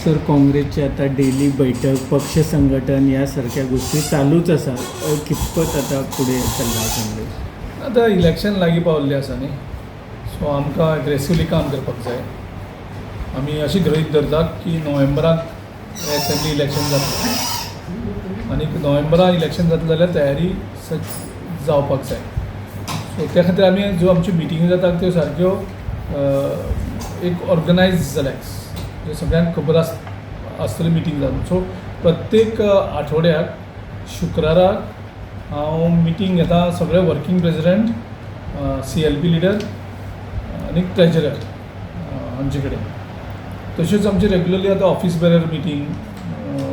Sir, काँग्रेसची आता daily बैठक, पक्ष संघटन यासारख्या गोष्टी चालूच आसा. कितपत आता पुढे चल्ला काँग्रेस? आतां इलेक्शन लागीं पावल्लें आसा न्ही, सो आमकां एग्रेसिवली काम करपाक जाय. आमी अशी गृहीत धरतात की नोव्हेंबराक एसेंब्ली इलेक्शन जातलें आनी नोव्हेंबराक इलेक्शन जातलें जाल्यार तयारी जावपाक जाय. सो त्या खातीर आमी ज्यो आमच्यो मिटिंग्यो जातात त्यो सारक्यो एक ऑर्गनायज जाल्यात, ज्यो सगळ्यांक खबर आसतली मिटींग जावन. सो प्रत्येक आठवड्याक शुक्राराक हांव मिटींग घेता, सगळे working president, CLP leader आनी ट्रेजरर हांचे कडेन. तश्योच आमचे रेगुलरली आतां ऑफीस बेरर मिटींग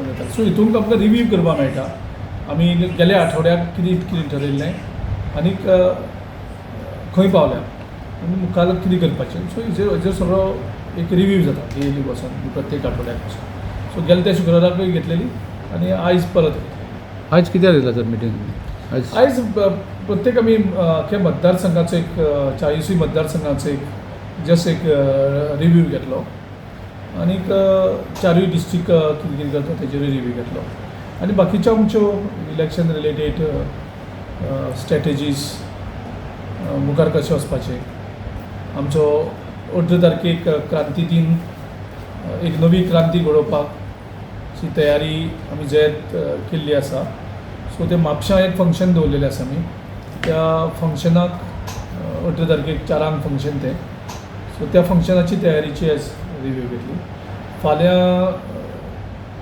जाता. सो हितून आमकां रिव्यू करपाक मेळटा, आमी गेल्या आठवड्याक कितें कितें ठरयल्लें आनीक खंय पावल्या आनी मुखार कितें करपाचें. सो हेजेर सगळो एक रिव्यू जाता डेली बसून, प्रत्येक आठवड्याक बसून. सो गेल्या त्या शुक्राराकूय घेतलेली आनी आयज परत घेतली. आयज कित्याक येयला सर मिटींग आयज? आयज प्रत्येक आमी अख्ख्या मतदारसंघाचो एक, 40ूय मतदारसंघाचो एक जस्ट एक रिव्यू घेतलो आनीक चारूय डिस्ट्रीक्ट कितें कितें करता तेजेरूय रिव्यू घेतलो आनी बाकीच्यो आमच्यो इलेक्शन रिलेटेड स्ट्रेटजीज, मुखार कशें वचपाचें. आमचो 18 तारखेक क्रांती दिन, एक नवी क्रांती घडोवपाक ची तयारी आमी जयत केल्ली आसा. सो ते म्हापशां एक फंक्शन दवरलेलें आसा आमी. त्या फंक्शनाक 18 तारखेक 4ांक फंक्शन तें. सो त्या फंक्शनाची तयारीची आयज रिव्यू घेतली. फाल्यां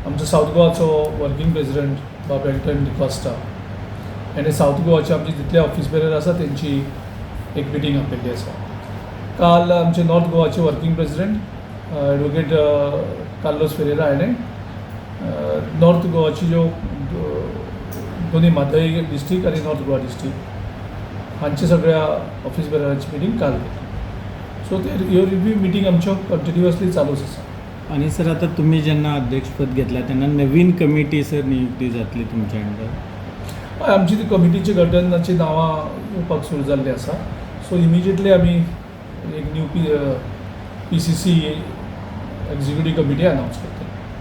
आमचो सावथ गोवाचो वर्किंग प्रेजिडंट बाब एल्टन डिकॉस्टा आनी सावथ गोवाचे आमचे जितले ऑफिस बेरर आसा तेंची एक मिटींग आपयल्ली आसा. काल आमचे नॉर्थ गोवाचे working president advocate Carlos Ferreira हाणें नॉर्थ गोवाची ज्यो दोनूय, म्हादय डिस्ट्रीक्ट आनी नॉर्थ गोवा डिस्ट्रीक्ट, हांचे सगळ्या ऑफिस बेररांची मिटींग काल घेतली. सो ते ह्यो रिव्यू मिटींग आमच्यो कंटिन्युअसली चालूच आसा. आणि सर, आता तुम्ही जेन्ना अध्यक्षपद घेतला तेन्ना नवीन कमिटी सर नियुक्ती जातली तुमच्या अंडर? हय, आमची ती कमिटीची गठनाची नांवां येवपाक सुरू जाल्ली आसा. सो इमिजिएटली आमी एक new PCC executive committee announce करतले.